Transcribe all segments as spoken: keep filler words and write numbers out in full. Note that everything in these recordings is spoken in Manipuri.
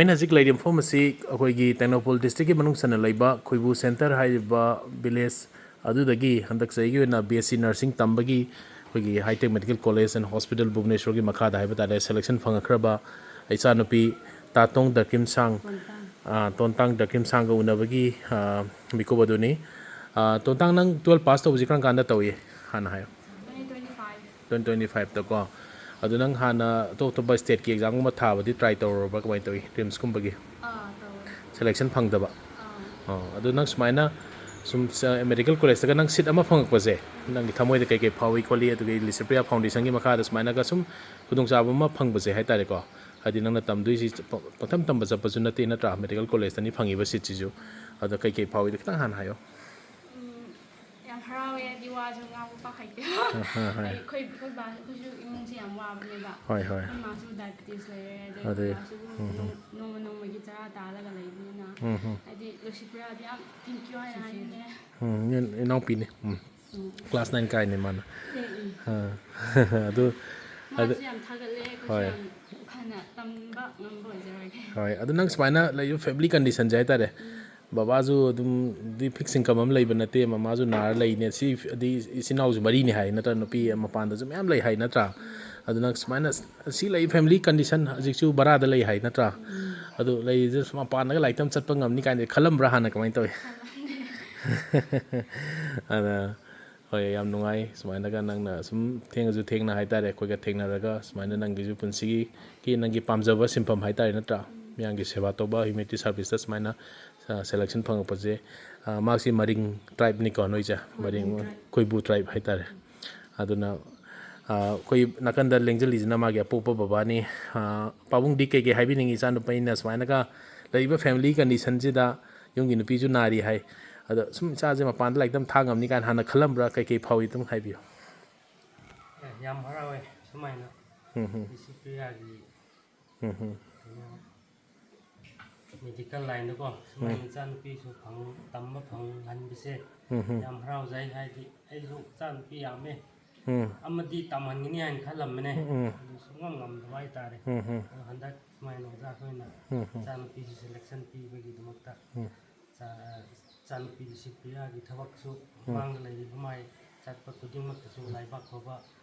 ꯑꯩꯅ ꯍꯧꯖꯤꯛ ꯂꯩꯔꯤꯕ ꯃꯐꯝ ꯑꯁꯤ ꯑꯩꯈꯣꯏꯒꯤ ꯇꯦꯡꯅꯧꯄꯜ ꯗꯤꯁꯇ꯭ꯔꯤꯛꯀꯤ ꯃꯅꯨꯡ ꯆꯟꯅ ꯂꯩꯕ ꯈꯣꯏꯕꯨ ꯁꯦꯟꯇꯔ ꯍꯥꯏꯔꯤꯕ ꯚꯤꯂꯦꯖ ꯑꯗꯨꯗꯒꯤ ꯍꯟꯗꯛ ꯆꯍꯤꯒꯤ ꯑꯣꯏꯅ ꯕꯤ ꯑꯦꯁ ꯁꯤ ꯅꯔꯁꯤꯡ ꯇꯝꯕꯒꯤ ꯑꯩꯈꯣꯏꯒꯤ ꯍꯥꯏꯇꯦꯛ ꯃꯦꯗꯤꯀꯦꯜ ꯀꯣꯂꯦꯖ ꯑꯦꯟ ꯍꯣꯁꯄꯤꯇꯥꯜ ꯚꯨꯕꯅꯦꯁꯣꯔꯒꯤ ꯃꯈꯥꯗ ꯍꯥꯏꯕ ꯇꯥꯔꯦ, ꯁꯦꯂꯦꯛꯁꯟ ꯐꯪꯉꯛꯈ꯭ꯔꯕ ꯏꯆꯥꯅꯨꯄꯤ ꯇꯥꯇꯣꯡ ꯗꯔꯀꯤꯝꯁꯥꯡ, ꯇꯣꯟꯇꯥꯡ꯫ ꯑ, ꯇꯣꯟꯇꯥꯡ ꯗꯔꯀꯤꯝꯁꯥꯡꯒ ꯎꯅꯕꯒꯤ, ꯑ, ꯃꯤꯀꯨꯞ ꯑꯗꯨꯅꯤ꯫ ꯑ, ꯇꯣꯟꯇꯥꯡ, ꯅꯪ ꯇꯨꯋꯦꯜꯞ ꯄꯥꯁ ꯇꯧꯕꯁꯤ ꯀꯔꯝ ꯀꯥꯟꯗ ꯇꯧꯏ? ꯍꯥꯟꯅ ꯍꯥꯏꯌꯨ꯫ ꯇ꯭ꯋꯦꯟꯇꯤ ꯇ꯭ꯋꯦꯟꯇꯤ ꯐꯥꯏꯚꯇꯀꯣ꯫ ꯑꯗꯨ ꯅꯪ ꯍꯥꯟꯅ ꯑꯇꯣꯞ ꯑꯇꯣꯞꯄ ꯁ꯭ꯇꯦꯠꯀꯤ ꯑꯦꯛꯖꯥꯝꯒꯨꯝꯕ ꯊꯥꯕꯗꯤ ꯇ꯭ꯔꯥꯏ ꯇꯧꯔꯨꯔꯕ꯭ꯔꯥ? ꯀꯃꯥꯏꯅ ꯇꯧꯏ? ꯔꯤꯝꯁꯀꯨꯝꯕꯒꯤ? ꯑꯥ, ꯇꯧꯋꯦ꯫ ꯁꯦꯂꯦꯛꯁꯟ ꯐꯪꯗꯕ? ꯑꯥ꯫ ꯑꯣ, ꯑꯗꯨ ꯅꯪ ꯁꯨꯃꯥꯏꯅ ꯁꯨꯝ ꯁ-, ꯃꯦꯗꯤꯀꯦꯜ ꯀꯣꯂꯦꯖꯇꯒ ꯅꯪ ꯁꯤꯠ ꯑꯃ ꯐꯪꯉꯛꯄꯁꯦ, ꯅꯪꯒꯤ ꯊꯃꯣꯏꯗ ꯀꯩꯀꯩ ꯐꯥꯎꯏ ꯈꯣꯠꯂꯤ? ꯑꯗꯨꯒꯤ ꯂꯤꯁꯤꯄ꯭ꯔꯤꯌꯥ ꯐꯥꯎꯟꯗꯦꯁꯟꯒꯤ ꯃꯈꯥꯗ ꯁꯨꯃꯥꯏꯅꯒ ꯁꯨꯝ ꯈꯨꯗꯣꯡꯆꯥꯕ ꯑꯃ ꯐꯪꯕꯁꯦ ꯍꯥꯏ ꯇꯥꯔꯦꯀꯣ, ꯍꯥꯏꯗꯤ ꯅꯪꯅ ꯇꯝꯗꯣꯏꯁꯤ ꯄ-, ꯄꯪꯇꯝ ꯇꯝꯕ ꯆꯠꯄꯁꯨ ꯅꯠꯇꯦ ꯅꯠꯇ꯭ꯔꯥ? ꯃꯦꯗꯤꯀꯦꯜ ꯀꯣꯂꯦꯖꯇꯅꯤ ꯐꯪꯉꯤꯕ ꯁꯤꯠꯁꯤꯁꯨ꯫ ꯑꯗꯣ ꯀꯩꯀꯩ ꯐꯥꯎꯏꯗꯣ ꯈꯤꯇꯪ ꯍꯥꯟꯅ ꯍꯥꯏꯌꯣ꯫ ꯎꯝ, ꯌꯥꯝ ꯍꯔꯥꯎꯋꯦ, ꯍꯥꯏꯗꯤ ꯋꯥꯁꯨ ꯉꯥꯡꯕ ꯄꯥꯛ ꯍꯩꯇꯦ꯫ ꯑꯍꯥ, ꯍꯣꯏ꯫ ꯑꯩ-, ꯑꯩꯈꯣꯏ, ꯑꯩꯈꯣꯏ ꯕꯥ-, ꯑꯩꯈꯣꯏꯁꯨ ꯏꯃꯨꯡꯁꯦ ꯌꯥꯝ ꯋꯥꯕꯅꯦꯕ꯫ ꯍꯣꯏ, ꯍꯣꯏ꯫ ꯑꯩꯈꯣꯏ ꯃꯥꯁꯨ ꯗꯥꯏꯕꯤꯇꯤꯁ ꯂꯩꯔꯦ, ꯑꯗꯩ ꯑꯗꯩ, ꯑꯩꯈꯣꯏ ꯕꯥꯁꯨ ꯑꯗꯨꯝ ꯎꯝ, ꯎꯝ꯫ ꯅꯣꯡ-, ꯅꯣꯡꯃ ꯅꯣꯡꯃꯒꯤ ꯆꯔꯥ ꯇꯥꯜꯂꯒ ꯂꯩꯕꯅꯤꯅ꯫ ꯎꯝ, ꯎꯝ꯫ ꯍꯥꯏꯗꯤ ꯂꯨꯁꯤꯄ꯭ꯔꯥꯗꯤ ꯌꯥꯝ thank you ꯍꯥꯏꯅ ꯍꯥꯏꯅꯤꯡꯉꯦ꯫ ꯎꯝ, ꯏꯅꯥꯎꯄꯤꯅꯤ꯫ ꯎꯝ꯫ ꯎꯝ꯫ ꯀ꯭ꯂꯥꯁ ꯅꯥꯏꯟ ꯀꯥꯏꯅꯤ ꯃꯥꯅ꯫ ꯑꯦ, ꯑꯦ꯫ ꯑꯥ꯫ ꯑꯗꯨ, ꯃꯥꯁꯨ ꯑꯗꯨ, ꯌꯥꯝ ꯊꯥꯒꯠꯂꯦ, ꯑꯩꯈꯣꯏꯁꯨ ꯍꯣꯏ꯫ ꯌꯥꯝ ꯐꯅ ꯇꯝꯕ ꯉꯝꯕ ꯑꯣꯏꯖꯔꯒꯦ꯫ ꯍꯣꯏ, ꯑꯗꯨ ꯅꯪ ꯁꯨꯃꯥꯏꯅ ꯂꯩꯔꯤꯕ ꯐꯦꯃꯤꯂꯤ ꯀꯟꯗꯤꯁꯟꯁꯦ ꯍꯥꯏ ꯇꯥꯔꯦ, ꯎꯝ꯫ ꯕꯕꯥꯁꯨ ꯑꯗꯨꯝ ꯗꯤ ꯐꯤꯛꯁ ꯏꯟꯀꯝ ꯑꯃ ꯂꯩꯕ ꯅꯠꯇꯦ, ꯃꯃꯥꯁꯨ ꯅꯥꯔ ꯂꯩꯅꯦ, ꯁꯤ ꯑꯗꯤ ꯏꯆꯤꯟ ꯏꯅꯥꯎꯁꯨ ꯃꯔꯤꯅꯤ ꯍꯥꯏ ꯅꯠꯇ꯭ꯔꯥ? ꯅꯨꯄꯤ ꯃꯄꯥꯟꯗꯁꯨ ꯃꯌꯥꯝ ꯂꯩ ꯍꯥꯏ ꯅꯠꯇ꯭ꯔꯥ? ꯎꯝ꯫ ꯑꯗꯨ ꯅꯪ ꯁꯨꯃꯥꯏꯅ ꯁꯤ ꯂꯩ ꯐꯦꯃꯤꯂꯤ ꯀꯟꯗꯤꯁꯟ ꯍꯧꯖꯤꯛꯁꯨ ꯚꯔꯥꯗ ꯂꯩ ꯍꯥꯏ ꯅꯠꯇ꯭ꯔꯥ? ꯎꯝ꯫ ꯑꯗꯨ ꯂꯩꯔꯤꯁꯦ ꯁꯨꯝ ꯃꯄꯥꯟꯗꯒ ꯂꯥꯏꯔꯤꯛ ꯇꯝ ꯆꯠꯄ ꯉꯝꯅꯤ ꯀꯥꯏꯅ ꯈꯜꯂꯝꯕ꯭ꯔꯥ ꯍꯥꯟꯅ? ꯀꯃꯥꯏꯅ ꯇꯧꯏ? ꯈꯜꯂꯝꯗꯦ꯫ ꯑꯗ ꯍꯣꯏ, ꯌꯥꯝ ꯅꯨꯡꯉꯥꯏ ꯁꯨꯃꯥꯏꯅꯒ ꯅꯪꯅ ꯁꯨꯝ ꯊꯦꯡꯉꯁꯨ ꯊꯦꯡꯅ ꯍꯥꯏ ꯇꯥꯔꯦ, ꯑꯩꯈꯣꯏꯒ ꯊꯦꯡꯅꯔꯒ ꯁꯨꯃꯥꯏꯅ ꯅꯪꯒꯤꯁꯨ ꯄꯨꯟꯁꯤꯒꯤ ꯅꯪꯒꯤ ꯄꯥꯝꯖꯕ ꯁꯤꯟꯐꯝ ꯍꯥꯏ ꯇꯥꯔꯦ ꯅꯠꯇ꯭ꯔꯥ? ꯎꯝ꯫ ꯃꯤꯌꯥꯝꯒꯤ ꯁꯦꯕꯥ ꯇꯧꯕ, ꯍ꯭ꯌꯨꯃꯦꯅꯤꯇꯤ ꯁꯥꯔꯚꯤꯁꯇ ꯁꯨꯃꯥꯏꯅ, ꯑ, ꯁꯦꯂꯦꯛꯁꯟ ꯐꯪꯉꯛꯄꯁꯦ, ꯑ, ꯃꯍꯥꯛꯁꯤ ꯃꯔꯤꯡ ꯇ꯭ꯔꯥꯏꯕꯅꯤꯀꯣ ꯅꯣꯏꯁꯦ? ꯈꯣꯏꯕꯨ ꯃꯔꯤꯡ, ꯇ꯭ꯔꯥꯏꯕ꯫ ꯈꯣꯏꯕꯨ ꯇ꯭ꯔꯥꯏꯕ ꯍꯥꯏ ꯇꯥꯔꯦ꯫ ꯑꯗꯨꯅ, ꯑ, ꯑꯩꯈꯣꯏ ꯅꯥꯀꯟꯗ ꯂꯦꯡꯖꯜꯂꯤꯁꯤꯅ ꯃꯥꯒꯤ ꯑꯄꯣꯛꯄ ꯕꯕꯥꯅꯤ꯫ ꯑ, ꯄꯥꯕꯨꯡꯗꯤ ꯀꯩꯀꯩ ꯍꯥꯏꯕꯤꯅꯤꯡꯉꯤ? ꯏꯆꯥꯅꯨꯄꯥꯅ ꯁꯨꯃꯥꯏꯅꯒ ꯂꯩꯔꯤꯕ ꯐꯦꯃꯤꯂꯤ ꯀꯟꯗꯤꯁꯟꯁꯤꯗ ꯌꯨꯝꯒꯤ ꯅꯨꯄꯤꯁꯨ ꯅꯥꯔꯤ ꯍꯥꯏ꯫ ꯑꯗꯣ ꯁꯨꯝ ꯏꯆꯥꯁꯦ ꯃꯄꯥꯟꯗ ꯂꯥꯏꯔꯤꯛ ꯇꯝ ꯊꯥ ꯉꯝꯅꯤ ꯀꯥꯏꯅ ꯍꯥꯟꯅ ꯈꯜꯂꯝꯕ꯭ꯔꯥ? ꯀꯩꯀꯩ ꯐꯥꯎꯏ? ꯑꯗꯨꯝ ꯍꯥꯏꯕꯤꯌꯨ꯫ ꯑꯦ, ꯌꯥꯝ ꯍꯔꯥꯎꯋꯦ ꯁꯨꯃꯥꯏꯅ ꯎꯝ, ꯎꯝ꯫ ꯕꯤꯁꯤꯄ꯭ꯔꯤꯌꯥꯒꯤ ꯎꯝ, ꯎꯝ꯫ ꯀꯩꯅꯣ, ꯃꯦꯗꯤꯀꯦꯜ ꯂꯥꯏꯟꯗꯀꯣ ꯁꯨꯃꯥꯏꯅ ꯎꯝ꯫ ꯏꯆꯥꯅꯨꯄꯤꯁꯨ ꯐꯪ-, ꯇꯝꯕ ꯐꯪꯍꯟꯕꯁꯦ ꯎꯝ, ꯎꯝ꯫ ꯌꯥꯝ ꯍꯔꯥꯎꯖꯩ꯫ ꯍꯥꯏꯗꯤ ꯑꯩꯁꯨ ꯏꯆꯥꯅꯨꯄꯤ ꯌꯥꯝꯃꯦ, ꯎꯝ꯫ ꯑꯃꯗꯤ ꯇꯝꯍꯟꯒꯅꯤ ꯍꯥꯏꯅ ꯈꯜꯂꯝꯕꯅꯦ, ꯎꯝ, ꯎꯝ꯫ ꯑꯗꯨ ꯁꯨꯡꯉꯝ ꯉꯝꯗꯕ ꯍꯥꯏꯇꯥꯔꯦ꯫ ꯎꯝ, ꯎꯝ꯫ ꯑꯗꯣ ꯍꯟꯗꯛ ꯁꯨꯃꯥꯏꯅ ꯑꯣꯖꯥ ꯑꯩꯈꯣꯏꯅ ꯎꯝ, ꯎꯝ꯫ ꯏꯆꯥꯅꯨꯄꯤꯁꯤ selection ꯄꯤꯕꯒꯤꯗꯃꯛꯇ ꯎꯝ꯫ ꯏꯆꯥ-, ꯏꯆꯥꯅꯨꯄꯤ ꯂꯨꯁꯤꯄ꯭ꯔꯤꯌꯥꯒꯤ ꯊꯕꯛꯁꯨ ꯎꯝ꯫ ꯃꯥꯡꯗ ꯂꯩꯔꯤꯕ ꯃꯥꯏ ꯆꯠꯄ ꯈꯨꯗꯤꯡꯃꯛꯇꯁꯨ ꯂꯥꯏꯕꯛ ꯐꯕ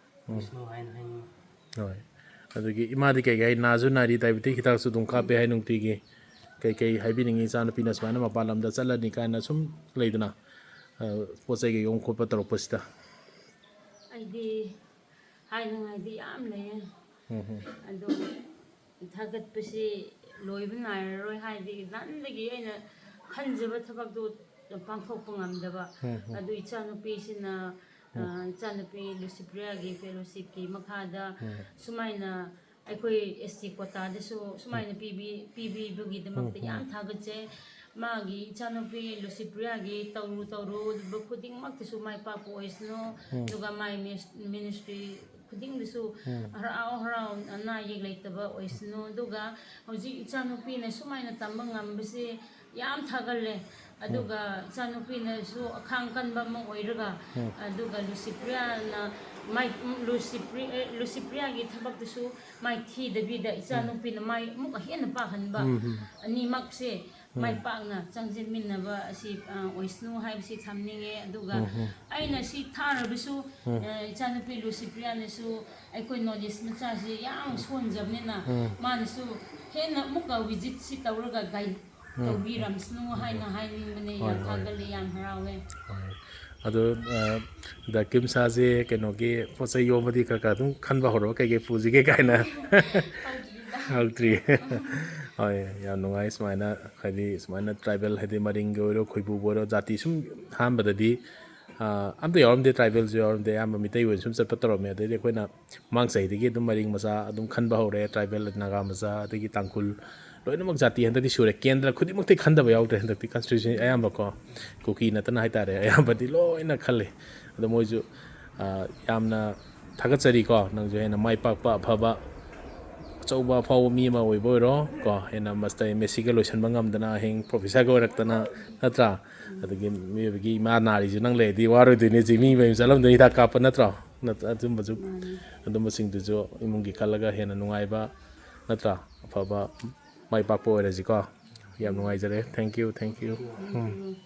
ꯎꯝ꯫ ꯑꯣꯏꯁꯅꯨ ꯍꯥꯏꯅ ꯍꯥꯏꯅꯤꯡꯉꯤ꯫ ꯍꯣꯏ꯫ ꯑꯗꯨꯒꯤ ꯏꯃꯥꯗꯤ ꯀꯩ ꯀꯩ ꯅꯥꯁꯨ ꯅꯥꯔꯤ, diabetic ꯍꯤꯗꯥꯛꯁꯨ ꯑꯗꯨꯝ ꯀꯥꯞꯄꯦ ꯍꯥꯏ ꯅꯨꯡꯇꯤꯒꯤ꯫ ꯀꯩ ꯀꯩ ꯍꯥꯏꯕꯤꯅꯤꯡꯉꯤ, ꯏꯆꯥꯅꯨꯄꯤꯅ ꯁꯨꯃꯥꯏꯅ ꯃꯄꯥꯟ ꯂꯝꯗ ꯆꯠꯂꯅꯤ ꯀꯥꯏꯅ ꯁꯨꯝ ꯂꯩꯗꯅ, ꯑ, ꯄꯣꯠ ꯆꯩ ꯀꯩ ꯌꯣꯟ ꯈꯣꯠꯄ ꯇꯧꯔꯛꯄꯁꯤꯗ? ꯑꯩꯗꯤ ꯍꯥꯏꯅꯉꯥꯏꯗꯤ ꯌꯥꯝ ꯂꯩꯌꯦ꯫ ꯎꯝ, ꯎꯝ꯫ ꯑꯗꯣ ꯊꯥꯒꯠꯄꯁꯤ ꯂꯣꯏꯕ ꯅꯥꯏꯔꯔꯣꯏ, ꯍꯥꯏꯗꯤ ꯅꯍꯥꯟꯗꯒꯤ ꯑꯩꯅ ꯈꯟꯖꯕ ꯊꯕꯛꯇꯨ ꯄꯥꯡꯊꯣꯛꯄ ꯉꯝꯗꯕ꯫ ꯎꯝ, ꯎꯝ꯫ ꯑꯗꯨ ꯏꯆꯥꯅꯨꯄꯤꯁꯤꯅ, ꯎꯝ꯫ ꯑ, ꯏꯆꯥꯅꯨꯄꯤ ꯂꯨꯁꯤꯄ꯭ꯔꯤꯌꯥꯒꯤ fellowshipꯀꯤ ꯃꯈꯥꯗ ꯎꯝ꯫ ꯁꯨꯃꯥꯏꯅ ꯑꯩꯈꯣꯏ S T quotaꯗꯁꯨ ꯁꯨꯃꯥꯏꯅ ꯄꯤꯕꯤ-, ꯄꯤꯕꯤꯕꯒꯤꯗꯃꯛꯇ ꯎꯝ, ꯎꯝ꯫ ꯌꯥꯝ ꯊꯥꯒꯠꯆꯩ꯫ ꯃꯥꯒꯤ ꯏꯆꯥꯅꯨꯄꯤ ꯂꯨꯁꯤꯄ꯭ꯔꯤꯌꯥꯒꯤ ꯇꯧꯔꯨ ꯇꯧꯔꯨꯕ ꯈꯨꯗꯤꯡꯃꯛꯇꯁꯨ ꯃꯥꯏ ꯄꯥꯛꯄ ꯑꯣꯏꯁꯅꯨ, ꯎꯝ꯫ ꯑꯗꯨꯒ ꯃꯥꯏ ꯃꯤꯁ-, ministry ꯈꯨꯗꯤꯡꯗꯁꯨ ꯎꯝ꯫ ꯍꯔꯥꯎ ꯍꯔꯥꯎ ꯑꯅꯥ ꯑꯌꯦꯛ ꯂꯩꯇꯕ ꯑꯣꯏꯁꯅꯨ꯫ ꯑꯗꯨꯒ ꯍꯧꯖꯤꯛ ꯏꯆꯥꯅꯨꯄꯤꯅ ꯁꯨꯃꯥꯏꯅ ꯇꯝꯕ ꯉꯝꯕꯁꯦ ꯌꯥꯝ ꯊꯥꯒꯠꯂꯦ꯫ ꯑꯗꯨꯒ ꯎꯝ꯫ ꯏꯆꯥꯅꯨꯄꯤꯅꯁꯨ ꯑꯈꯥꯡ ꯀꯟꯕ ꯑꯃ ꯑꯣꯏꯔꯒ, ꯎꯝ꯫ ꯑꯗꯨꯒ ꯂꯨꯁꯤꯄ꯭ꯔꯤꯌꯥꯅ ꯃꯥꯏ-, ꯂꯨꯁꯤꯄ꯭ꯔꯤ-, ꯑꯦ, ꯂꯨꯁꯤꯄ꯭ꯔꯤꯌꯥꯒꯤ ꯊꯕꯛꯇꯁꯨ ꯃꯥꯏ ꯊꯤꯗꯕꯤꯗ ꯎꯝ꯫ ꯏꯆꯥꯅꯨꯄꯤꯅ ꯃꯥꯏ ꯑꯃꯨꯛꯀ ꯍꯦꯟꯅ ꯄꯥꯛꯍꯟꯕ, ꯎꯝ, ꯎꯝ꯫ ꯑꯅꯤꯃꯛꯁꯦ ꯎꯝ꯫ ꯃꯥꯏ ꯄꯥꯛꯅ ꯆꯪꯁꯤꯟꯃꯤꯟꯅꯕ ꯑꯁꯤ, ꯑ, ꯑꯣꯏꯁꯅꯨ ꯍꯥꯏꯕꯁꯤ ꯊꯝꯅꯤꯡꯉꯦ꯫ ꯑꯗꯨꯒ ꯎꯝ, ꯎꯝ꯫ ꯑꯩꯅ ꯁꯤ ꯊꯥꯔꯕꯁꯨ, ꯎꯝ꯫ ꯑ, ꯏꯆꯥꯅꯨꯄꯤ ꯂꯨꯁꯤꯄ꯭ꯔꯤꯌꯥꯅꯁꯨ ꯑꯩꯈꯣꯏ knowledge ꯃꯆꯥꯁꯤ ꯌꯥꯝ ꯁꯣꯟꯖꯕꯅꯤꯅ ꯎꯝ꯫ ꯃꯥꯅꯁꯨ ꯍꯦꯟꯅ ꯑꯃꯨꯛꯀ visitꯁꯤ ꯇꯧꯔꯒ guide ꯎꯝ꯫ ꯇꯧꯕꯤꯔꯝꯁꯅꯨ ꯍꯥꯏꯅ ꯍꯥꯏꯅꯤꯡꯕꯅꯦ꯫ ꯍꯣꯏ, ꯌꯥꯝ ꯍꯣꯏ꯫ ꯊꯥꯒꯠꯂꯦ, ꯌꯥꯝ ꯍꯔꯥꯎꯋꯦ꯫ ꯍꯣꯏ꯫ ꯑꯗꯣ, ꯑ, ꯗ ꯀꯤꯝꯁꯥꯁꯦ ꯀꯩꯅꯣꯒꯤ ꯄꯣꯠ ꯆꯩ ꯌꯣꯝꯕꯗꯤ ꯈꯔ ꯈꯔ ꯑꯗꯨꯝ ꯈꯟꯕ ꯍꯧꯔꯕ, ꯀꯩꯀꯩ ꯄꯨꯁꯤꯒꯦ ꯀꯥꯏꯅ? ꯍꯧꯗ꯭ꯔꯤꯗ꯫ ꯍꯧꯗ꯭ꯔꯤ꯫ ꯍꯣꯏ, ꯌꯥꯝ ꯅꯨꯡꯉꯥꯏ ꯁꯨꯃꯥꯏꯅ, ꯍꯥꯏꯗꯤ ꯁꯨꯃꯥꯏꯅ tribal, ꯍꯥꯏꯗꯤ ꯃꯔꯤꯡꯒꯤ ꯑꯣꯏꯔꯣ, ꯈꯣꯏꯕꯨꯕꯨ ꯑꯣꯏꯔꯣ, ꯖꯥꯇꯤ ꯁꯨꯝ ꯑꯍꯥꯟꯕꯗꯗꯤ, ꯑ, ꯑꯝꯇ ꯌꯥꯎꯔꯝꯗꯦ, tribalꯁꯨ ꯌꯥꯎꯔꯝꯗꯦ, ꯑꯌꯥꯝꯕ ꯃꯤꯇꯩ ꯑꯣꯏꯅ ꯁꯨꯝ ꯆꯠꯄ ꯇꯧꯔꯝꯃꯦ꯫ ꯑꯗꯩꯗꯤ ꯑꯩꯈꯣꯏꯅ ꯃꯃꯥꯡ ꯆꯍꯤꯗꯒꯤ ꯑꯗꯨꯝ ꯃꯔꯤꯡ ꯃꯆꯥ ꯑꯗꯨꯝ ꯈꯟꯕ ꯍꯧꯔꯦ, tribal ꯅꯥꯒꯥ ꯃꯆꯥ, ꯑꯗꯒꯤ ꯇꯥꯡꯈꯨꯜ, ꯂꯣꯏꯅꯃꯛ ꯖꯥꯇꯤ ꯍꯟꯗꯛꯇꯤ ꯁꯨꯔꯦ꯫ ꯀꯦꯟꯗ꯭ꯔ ꯈꯨꯗꯤꯡꯃꯛꯇꯤ ꯈꯟꯗꯕ ꯌꯥꯎꯗ꯭ꯔꯦ ꯍꯟꯗꯛꯇꯤ, constituency ꯑꯌꯥꯝꯕꯀꯣ, ꯀꯨꯀꯤ ꯅꯠꯇꯅ ꯍꯥꯏꯇꯥꯔꯦ, ꯑꯌꯥꯝꯕꯗꯤ ꯂꯣꯏꯅ ꯈꯜꯂꯦ꯫ ꯑꯗꯣ ꯃꯣꯏꯁꯨ, ꯑ, ꯌꯥꯝꯅ ꯊꯥꯒꯠꯆꯔꯤꯀꯣ, ꯅꯪꯁꯨ ꯍꯦꯟꯅ ꯃꯥꯏ ꯄꯥꯛꯄ, ꯑꯐꯕ, ꯑꯆꯧꯕ ꯑꯐꯥꯎꯕ ꯃꯤ ꯑꯃ ꯑꯣꯏꯕ ꯑꯣꯏꯔꯣ ꯀꯣ, ꯍꯦꯟꯅ ꯃꯁꯇꯔ, MScꯒ ꯂꯣꯏꯁꯤꯟꯕ ꯉꯝꯗꯅ ꯍꯌꯦꯡ professorꯒ ꯑꯣꯏꯔꯛꯇꯅ, ꯅꯠꯇ꯭ꯔꯥ? ꯑꯗꯒꯤ ꯃꯤꯑꯣꯏꯕꯒꯤ ꯏꯃꯥ ꯅꯥꯔꯤꯁꯨ ꯅꯪ ꯂꯩꯔꯗꯤ ꯋꯥꯔꯣꯏꯗꯣꯏꯅꯦ, ꯁꯤ ꯃꯤ ꯃꯌꯨꯝ ꯆꯠꯂꯝꯗꯣꯏꯅꯤ ꯍꯤꯗꯥꯛ ꯀꯥꯞꯄ, ꯅꯠꯇ꯭ꯔꯣ? ꯅꯠ-, ꯑꯗꯨꯝꯕꯁꯨ, ꯃꯥꯅꯤ꯫ ꯑꯗꯨꯝꯕꯁꯤꯡꯗꯨꯁꯨ ꯏꯃꯨꯡꯒꯤ ꯈꯜꯂꯒ ꯍꯦꯟꯅ ꯅꯨꯡꯉꯥꯏꯕ, ꯅꯠꯇ꯭ꯔꯥ? ꯑꯐꯕ, ꯃꯥꯏ ꯄꯥꯛꯄ ꯑꯣꯏꯔꯁꯤꯀꯣ꯫ ꯌꯥꯝ ꯅꯨꯡꯉꯥꯏꯖꯔꯦ꯫ Thank you, thank you꯫ Um.